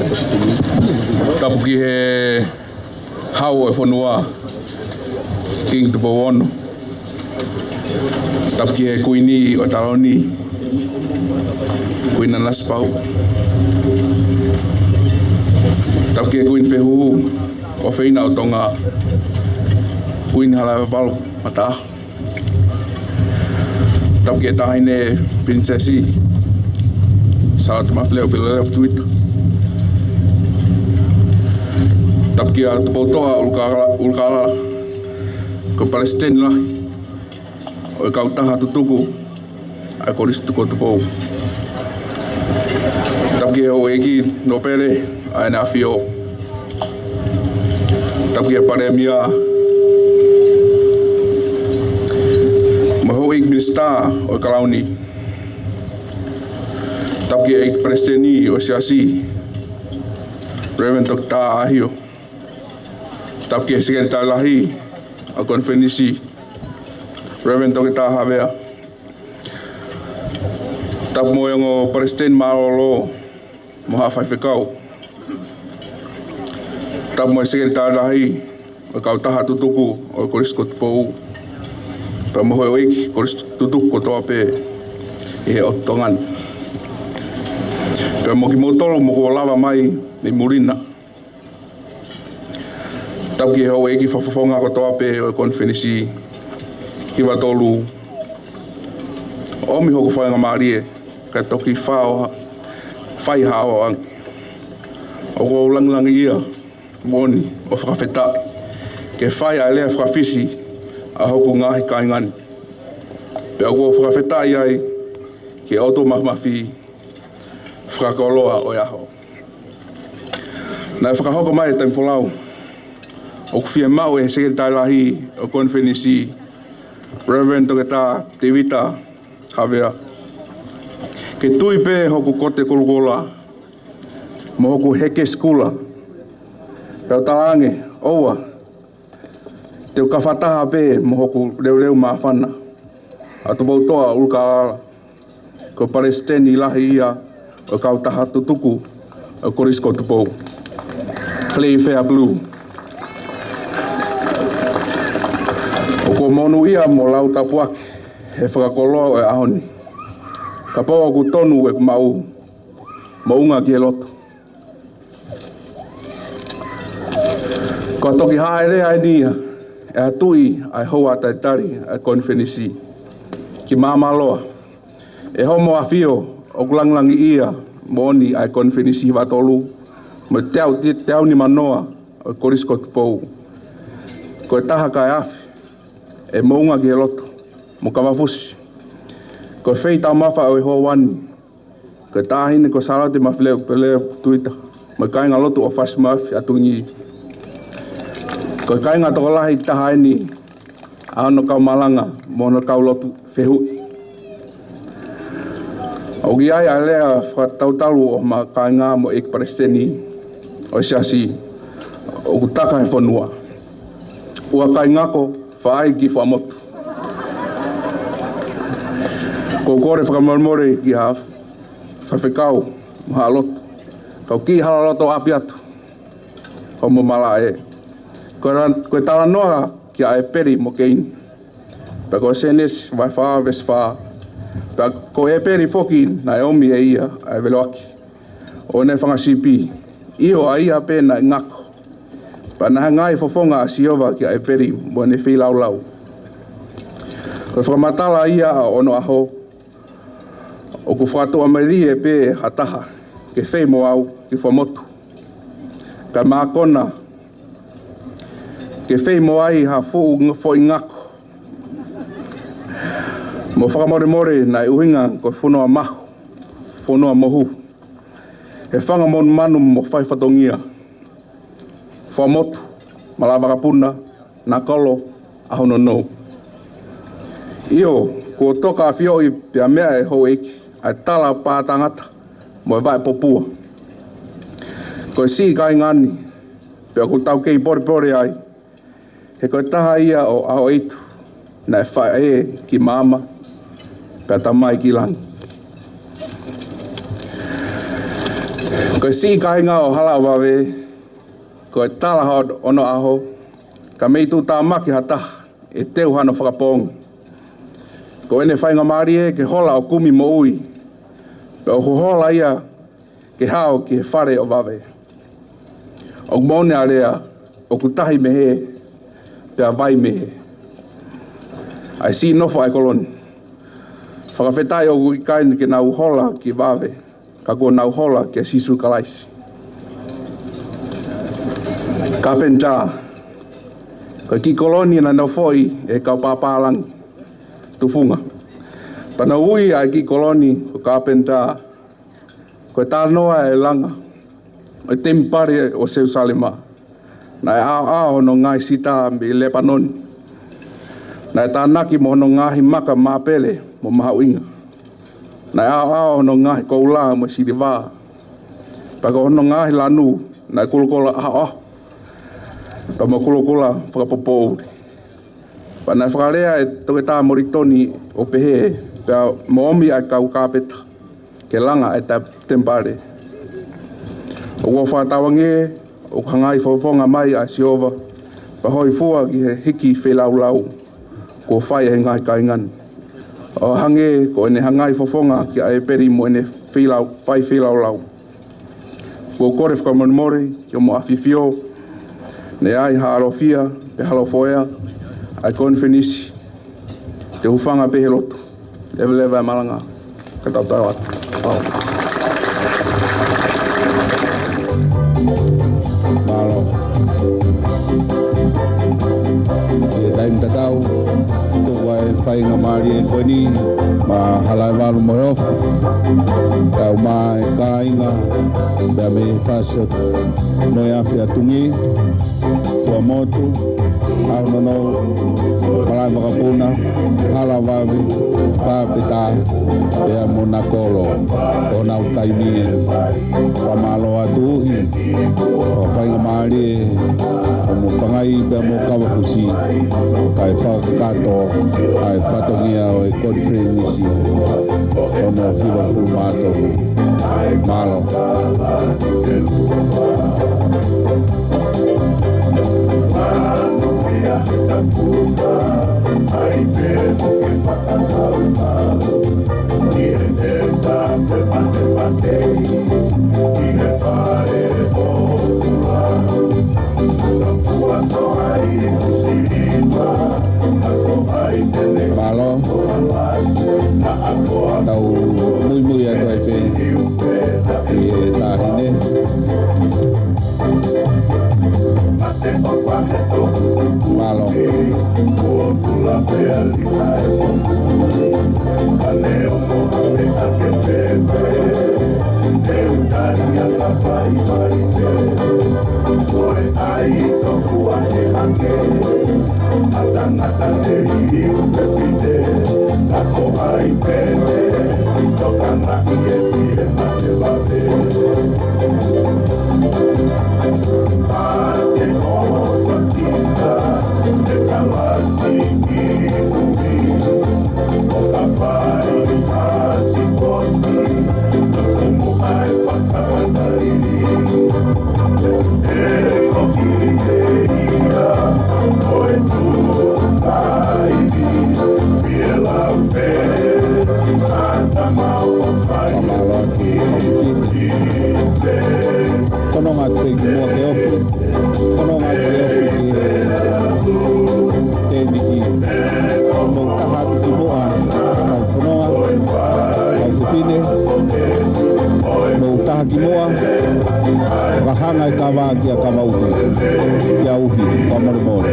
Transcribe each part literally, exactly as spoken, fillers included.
Tapu ki he Hau ʻo e fonua, Kingi Tupou Ono. Tapu ki he Kuini ʻo e Taloni, Kuini Nanasipauʻu. Tapu ki he Kuini Fehuhu ʻofeina ʻo Tonga, Kuini Halaevalu Mataʻaho. Tapu ki he Taʻahine Pilinisesi Sālote Mafileʻo Pililevu Tuita. Tapu kia Tupoutoʻa ʻUlukalala, ʻUlukalala, ko e Palesiteni Lahi ʻo e Kautaha Tutuku ʻa e Kolisi Tutuku ʻo Tupou. Tapu ki he Houʻeiki Nōpele ʻa ʻEne ʻAfio. Tapu ki he Palēmia mo e Houʻeiki Minisitā ʻo e Kalauni. Tapu ki he ʻEiki Palesiteni ʻo e Siasi, Reverend Toketā ʻAhio. Tapu ki he Sekelitali Lahi ʻo e Konifelenisi, Reverend Toketā Havea. Tapu mo e ongo Palesiteni mālōlō mo haʻa faifekau. Tapu mo e Sekelitali Lahi ʻo e Kautaha Tutuku ʻo e Kolisi ko Tupou, pea mo e Houʻeiki Kolisi Tutuku kotoa pē ʻi he ʻotu Tonga ni. Pea mo kimoutolu ʻoku mou lava mai mei muli na. Tapu ki he Houʻeiki Fakafofonga kotoa pē ʻo e Konifelenisi, Hiva Tolu, ʻomi hoku faingamālie kae toki fao, fai hao ange. ʻOku ou langilangiʻia moʻoni ʻo fakafetaʻi ke fai ʻa e lea faka-Fisi ʻa hoku ngaahi kāinga ni. Pea ʻoku ou fakafetaʻi ai ki he ʻOtua Māfimafi, fakakoloa ʻo e ʻaho. Naʻe fakahoko mai e taimi folau ʻoku fiemaʻu ʻe he Sekelitali Lahi ʻo e Konifelenisi, Reverend Toketā Tēvita Havea, ke tui pē hoku kote kolokola mo hoku heke sikula. Pea u talaange, ʻoua, te u kau fakataha pē mo hoku leuleu māfana ʻa Tupoutoʻa ʻUlukalala, ko e Palesiteni Lahi ia ʻo e Kautaha Tutuku ʻo e Kolisi ko Tupou. Play fair, Blue. ʻOku ou monūʻia mo lau tāpuaki he fakakoloa ʻo e ʻaho ni. Kapau ʻoku tonu ʻeku maʻu, moʻunga ki he loto. Ko e toki hāʻele eni ia ʻe ha tuʻi ʻa e houa talitali ʻa e Konifelenisi ki māmāloa. ʻE Hoʻomo ʻAfio, ʻoku langilangiʻia moʻoni ʻa e Konifelenisi Hiva Tolu mo e teau, te-, teau nimanoa ʻo e Kolisi ko Tupou. Ko e taha kae afe ʻe moʻunga ki he loto mo kavafusi. Ko e feitaumafa ʻo e houa ni, ko e Taʻahine ko Sālote Mafileʻo Pililevu Tuita mo e kāingalotu ʻo Fasimafi ʻa Tuingi. Ko e kāinga tokolahi taha eni ʻa hono kau malanga mo hono kau lotu fehuʻi. ʻOku ʻi ai ʻa e lea fakatautalu ʻo homa kāinga mo e ʻEiki Palesiteni ʻo e Siasi, ʻoku taka he fonua: ʻUa kai ngako, faʻa ʻai ki Fuaʻamotu. ʻOku ou kole fakamolemole ki he faifekau mo haʻa lotu, kau kiʻi hala loto ʻapi atu, hoʻomo malaʻe. Ko e la-, ko e talanoa kia ʻĒpeli mo Keini, pea ko Sēnesi vahe fā veesi fā. Pea ko ʻĒpeli foki naʻe ʻomi ʻe ia ʻa e velo ʻaki ʻo ʻene fanga sipi. ʻIo, ʻa ia pē naʻe ngako. Pea naʻe hā e ngaahi fofonga ʻa Sihova kia ʻĒpeli mo ʻene feilaulau. Ko e fakamatala ia ʻa onoʻaho, ʻoku fakatuʻamelie pē ha taha ke fei mo au ki Fuaʻamotu, kae mākona ke fei mo ai ha fuʻu ng-, foʻi ngako. Mo fakamolemole, naʻe ʻuhinga ko e fonua mahu, fonua mohu, he fanga monumanu mo fai fatongia. Fuaʻamotu, Malavakapuna, Nakolo, ʻAhononou. ʻIo, kuo toka ʻafioʻi pea meʻa ʻe he houʻeiki ʻa e tala pātangata mo e vaʻe popua. Ko e siʻi kāinga ni, pea ʻoku tau kei polepole ai, he ko e taha ia ʻo ʻAhoʻeitu naʻe faʻē ki māmani pea tamai ki langi. Ko e siʻi kāinga ʻo Halaʻovave, ko e tala hono ʻaho, ka mei tuʻutāmaki ha taha ʻe teu hano fakapoongi. Ko ʻene faingamālie ke hola ʻo kumi moʻui, pea ʻoku hola ia ke hao ki he fale ʻo vave. ʻOku moʻoni ʻa e lea, ʻoku tahi mei hē, pea vai mei hē. ʻA e siʻi nofo ʻa e kolo ni. Fakafetaʻi ʻoku ʻikai ke nau hola ki vave, ka kuo nau hola kia Sīsū Kalaisi. Kāpenita, ko e kiʻi kolo ni naʻe nofoʻi ʻe he kau pāpālangi tufunga. Pea nau ui ʻa e kiʻi kolo ni ko Kāpenita, ko e talanoa ʻa e langa ʻo e temipale ʻo Selusalema. Naʻe ʻaoʻao hono ngaahi sita mei Lepanoni. Naʻe tānaki mo hono ngaahi maka māpele mo mahuʻinga. Naʻe ʻaoʻao hono ngaahi koula mo e siliva. Pea ko hono ngaahi lanu naʻe kulokula ʻahoʻaho, pea mo kulokula fakapopoʻuli. Pea naʻe fakalea ʻe Toketā Molitoni ʻo pehē, pea mo ʻomi ʻa e kau kāpeta ke langa ʻa e ta-, temipale. ʻOku ou fakatauange ʻoku hangai fofonga mai ʻa Sihova, pea hōifua ki he hiki feilaulau kuo fai ʻe he ngaahi kāinga ni, ʻo hangē ko ʻene hangai fofonga kia ʻĒpeli mo ʻene feilau-, fai feilaulau. ʻOku ou kole fakamolemole ki hoʻomo ʻAfifio, Neaʻi Halofia, pea Halofoea, ʻa e konifelenisi, te u hūfanga pē he lotu. Leveleva e malanga, ka tau tau atu. Mālō. ʻI he taimi tatau, tuku ʻa e faingamālie ko eni maʻa Halaevalu mo Heofo, kae ʻumaʻā e kāinga, pea mei he fasi ʻo Noeafi, Atungi, Tuʻamotu, ʻAhononou, Malaʻe Vakapuna, Halavave, Kāpeta, pea mo Nakolo, ko honau taimi ē. Fakamālō atu uhi ʻo e faingamālie ʻo mo pangai pea mo kavafusi, kae fakakakato ʻa e fatongia ʻo e konifelenisi hono hivangofulu mā tolu. Mālō. Mālō. Tau muimui atu ai pē ʻi he taʻahine. Mālō. Fononga atu ki muʻa ke ofi. Fononga atu ke ofi ki he tēniti. Mou taha atu ki muʻa, kau fononga, kau fefine. Mou taha ki muʻa. Fakahanga e kava kia Kavauhi. Kia Uhi, fakamolemole.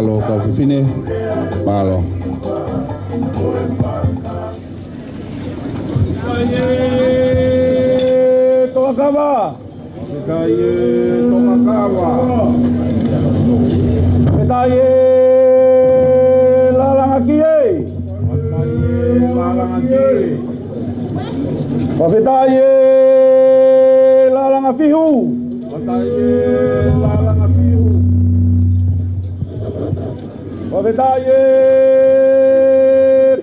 Mālō kau fefine. Mālō. Tongakava. Fakafetaʻi ē Tongakava. Fakafetaʻi ē Lālanga Kie. Fakafetaʻi ē Lālanga Kie. Fakafetaʻi ē Lālanga Fihu. Fakafetaʻi ē Lālanga Fihu. Fakafetaʻi ē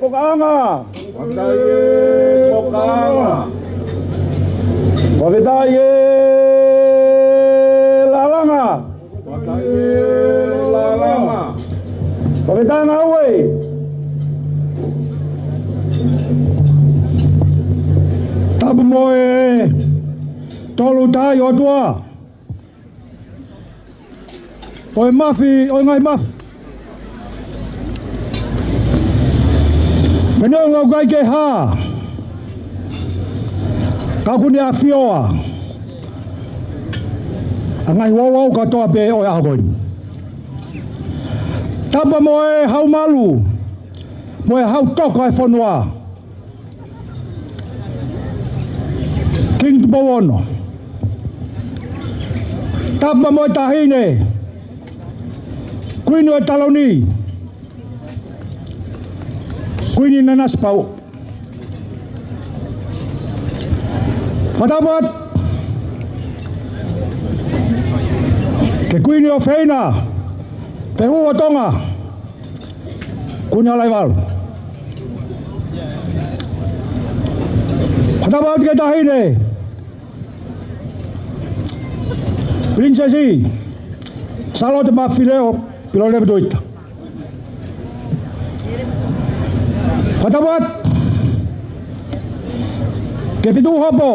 Pokaʻanga. Fakafetaʻi ē Pokaʻanga. Fakafetaʻi ē Lālanga. Fakafetaʻi ē Lālanga. Fakafetaʻi ngāue. Tapu mo e Tolu Tahaʻi ʻOtua. Ko e Mafi ʻo e ngaahi mafi. Pea neongo ʻoku ʻikai ke hā, ka ʻoku ne ʻafioʻi ʻa e ngaahi ouau kotoa pē ʻo e ʻaho ko eni. Tapu mo e Hau Malu, mo e Hau Toko ʻa e fonua. Kingi Tupou Ono. Tapu mo e Taʻahine Kuini ʻo e Taloni, Kuini Nanasipauʻu. Fakatapu atu ki he Kuini ʻofeina, Fehuhu ʻo Tonga, Kuini Halaevalu. Fakatapu atu ki he Taʻahine Pilinisesi Sālote Mafileʻo Pilolevu Tuita. Fakatapu atu ki he Fetuʻu Hopo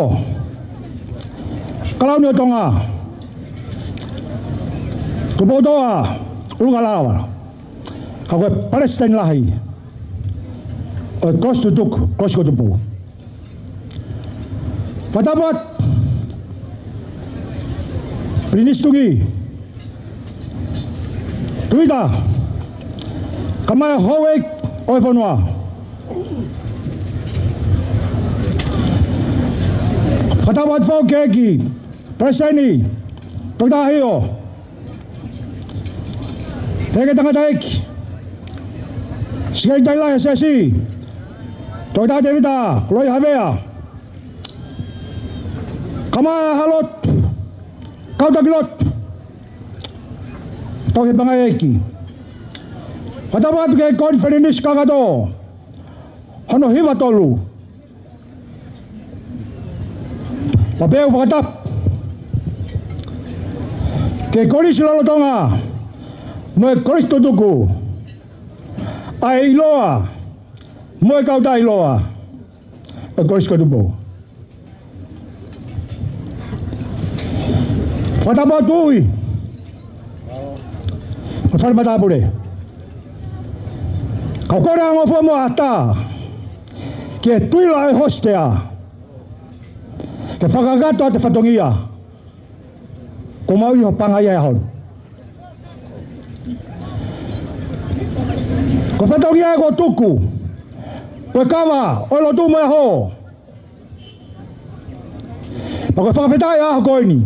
Kalauni ʻo Tonga, Tupoutoʻa ʻUlukalala, ka ko e Palesiteni Lahi ʻo e Kolosi Tutuku, Kolosi ko Tupou. Fakatapu atu Pilinisi Tuʻi Tuita, kae ʻumaʻā e houʻeiki ʻo e fonua. Fakatapu atu foki ki he ʻEiki Palesiteni, Toketā ʻAhio, Heke Tangataʻeiki, Sekelitali Lahi ʻo e Siasi, Toketā Tēvita Koloi Havea, kae ʻumaʻā e lotu, kau taki lotu, tauhi e pangai ʻeiki. Fakatapu atu ki he konifelenisi kakato hono hiva tolu. Pea pehē ʻeku fakatapu ki he Kolisi lolotonga mo e Kolisi Tutuku, ʻa e ʻiloa mo e kau taʻeʻiloa ʻo e Kolisi ko Tupou. Fakatapu atu ki he Fale Matāpule. Kau kole ʻaupito mo ʻatā ki he Tuʻi ʻo e Hositea ke fakakakato atu e fatongia kuo mau ʻi hono pangai he ʻaho ni. Ko e fatongia ia kuo tuku, ko e kava ʻo e lotu mo e ʻaho. Pea ko e fakafetaʻi ʻaho ko eni,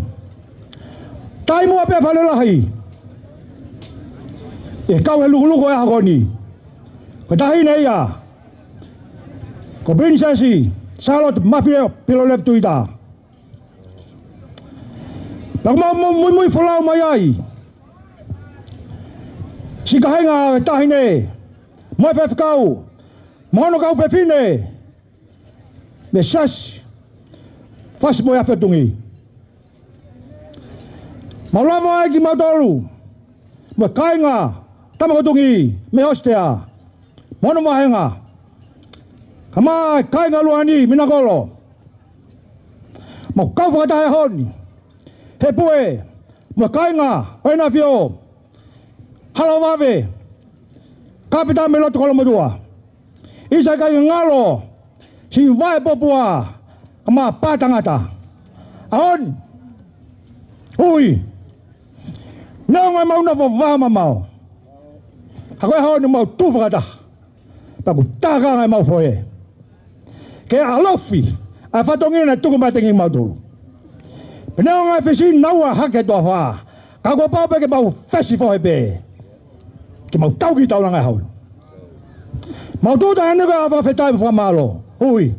taʻimuʻa pē Fale Lahi ʻe kau he lukuluku ʻo e ʻaho ko eni, ko e Taʻahine ia ko Pilinisesi Sālote Mafileʻo Pilolevu Tuita. Pea ʻoku mau muimui folau mai ai siʻi kāinga ʻo e Taʻahine mo e Faifekau mo hono kau fefine mei he Siasi Fasi mo e Afi ʻo Tuʻi. Mau lava ai kimautolu mo e kāinga, tama ko Tuʻi mei Hositea mo hono vāhenga, kae ʻumaʻā e kāinga Luani, Minakolo. Mau kau fakataha he ʻaho ni he pue mo e kāinga ʻo ʻEna ʻAfio, Halavave, Kapita mei loto Kolomotuʻa. ʻIsa ʻikai ngalo siʻi vaʻe popua kae ʻumaʻā e pā tangata. ʻAho ni, ui, neongo ʻemau nofo vā mamao, Ka ko e ʻaho ni mau tuʻu fakataha. Pea ʻoku tākanga ʻemau fohe ke ʻalofi ʻa e fatongia naʻe tuku mai kiate kimautolu. Pea neongo e fisi naua hake tuʻa fā, ka kuo pau pē ke mau fesi fohe pē, ke mau tau ki taulanga e ʻaho ni. Mau tuʻu taha heni ko e fakafetaʻi mo fakamālō. Ui.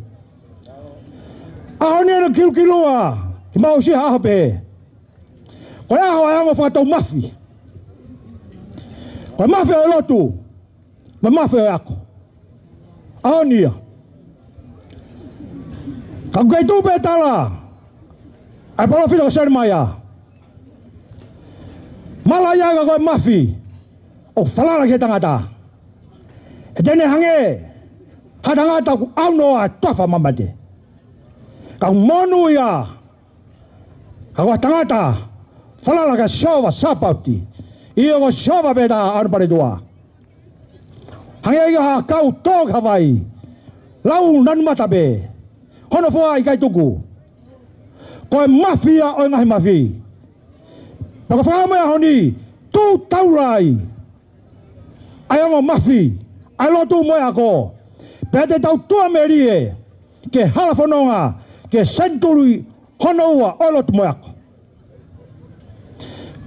ʻAho ni ʻoku kilukilua kimautolu ʻi ha ʻaho pē. Ko e ʻaho ʻo e ongo fakatoumafi. Ko e mafi ʻo e lotu mo e mafi ʻo e ako. ʻAho ni ia. Ka ʻoku kei tuʻu pē tala ʻa e palōfita ko Selemaia. Mala ia ka ko e mafi ʻoku falala ki he tangata, ʻe te ne hangē ha tangata ʻoku ʻaunoa e toafa mo e mate. Ka ʻoku monūʻia ka ko e tangata falala kia Sihova Sāpaoti. ʻIo, ko Sihova pē taha ʻa hono paletua. Hangē ia ha kau tō ki ha vai, lau nanu mata pē, hono foha ʻikai tuku. Ko e mafi ia ʻo e ngaahi mafi. Pea ko e fakaʻamu ʻo e ʻaho ni, tuʻu taula ai ʻa e ongo mafi ʻa e lotu mo e ako, pea te tau tuʻamelie ki he hala fononga, ki he senituli hono ua ʻo e lotu mo e ako.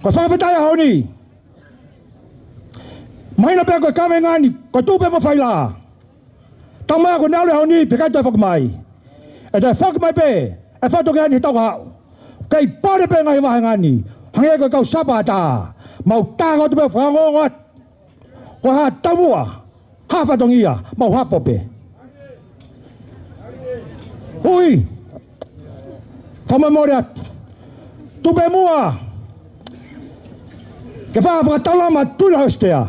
Ko e fakafetaʻi ʻaho ni. Mahino pē ko e kaveinga ni, ko e tuʻu pē mo faila. Tau mai ko e ʻalu e ʻaho ni pea ʻikai toe foki mai. ʻE toe foki mai pē ʻa e fatongia ni he taʻu kahaʻu. Kei pale pē e ngaahi vahenga ni, hangē ko e kau Sāpate. Mau tā atu pē fakaongoongo atu. Ko ha taumuʻa, ha fatongia, mau hapo pē. Ui. Fakamolemole atu. Tupe muʻa ke fai ha fakataulanga maʻa Tuʻilaʻeositea.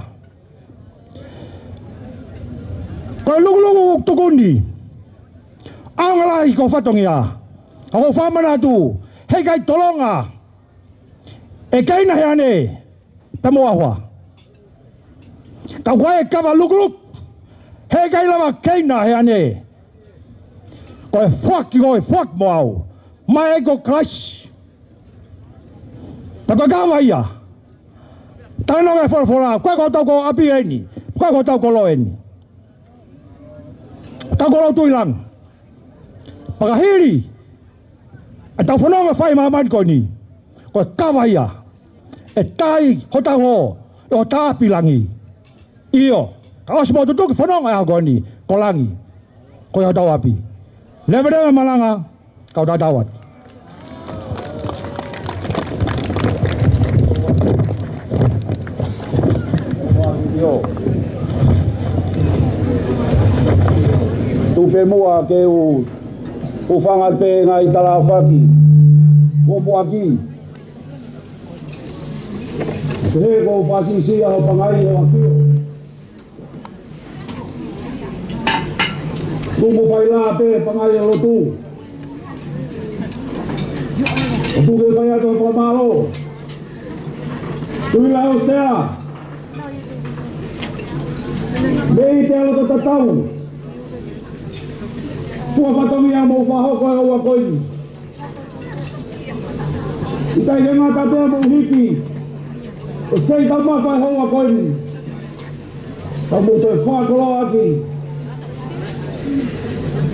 Ko e lukuluku ʻoku tuku ni, ʻaonga lahi ko e fatongia. Ka ʻoku ou fakamanatu, heʻikai tolonga ʻe keina he ane pea mo ʻaho. Ka ʻoku ʻi ai e kava lukuluku, heʻikai lava keina he ane. Ko e foaki, ko e foaki mo au. Mai ai ko Kalaisi. Pea ko e kava ia. Talanoa e folofola, ko e ko tau ko ʻapi eni, ko e ko tau ko lō eni. Tau ko lō tuʻi langi. Pea ka hili ʻetau fononga fai māmani ko eni, ko e kava ia ʻe tai hotau hō ʻi hotau ʻapi langi. ʻIo, ka ʻosi mo tutuki fononga ʻa e ʻaho ko eni, ko langi ko ia hotau ʻapi. Leveleva malanga, kau tatau atu. Tupe muʻa ke u, u fanga pē ngaahi tala ʻaofaki. Ko muʻaki. Pehē ko Fāsisi ʻa Pangai ʻo ʻafio. Tuku faila pē Pangai ʻo lotu. ʻO tuku ke fai atu fakamālō. Tuʻilaʻeositea. Mei te alo tatau. Fua fatongia mo fakahoko e ʻaho ko eni. ʻIkai ke ngata pē mo hiki ʻo sei tau mafa e ʻaho ko eni. Ka mo te fakakoloa ʻaki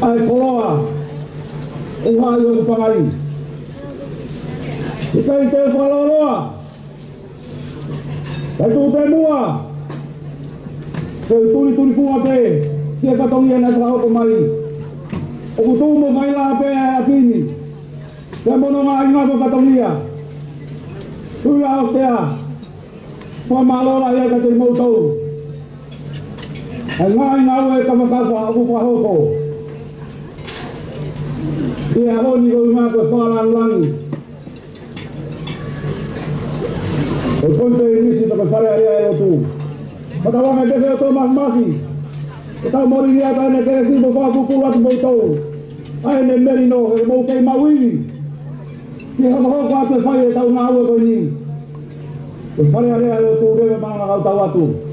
ʻa e koloa ʻo hai ʻo Pangai. ʻIkai te fakaloloa. Kae tupe muʻa ke u tulituli fua pē ki he fatongia naʻe fakahoko mai. ʻOku tuʻu mo faila pē ʻa e ʻapi ni. Pea mo hono ngaahi ngāue fakafatongia. Tuʻilaʻeositea, fakamālō lahi ai kiate kimoutolu. ʻA e ngaahi ngāue kafakafa ʻoku fakahoko ʻi he ʻaho ni, ko e ngāue fakalāngilangi ʻo e konifelenisi pea mo e Fale Alea ʻo e Lotu. Fakatauange pē ke ʻoatu e māfimafi ke tau moli ʻa e kelesi mo fakapupula kimoutolu ʻa ʻene melino ke mou kei maʻu ivi ki he hokohoko atu e fai ʻetau ngāue ko eni. Ko e Fale Alea ʻo e Lotu, leva malanga, kau tau atu.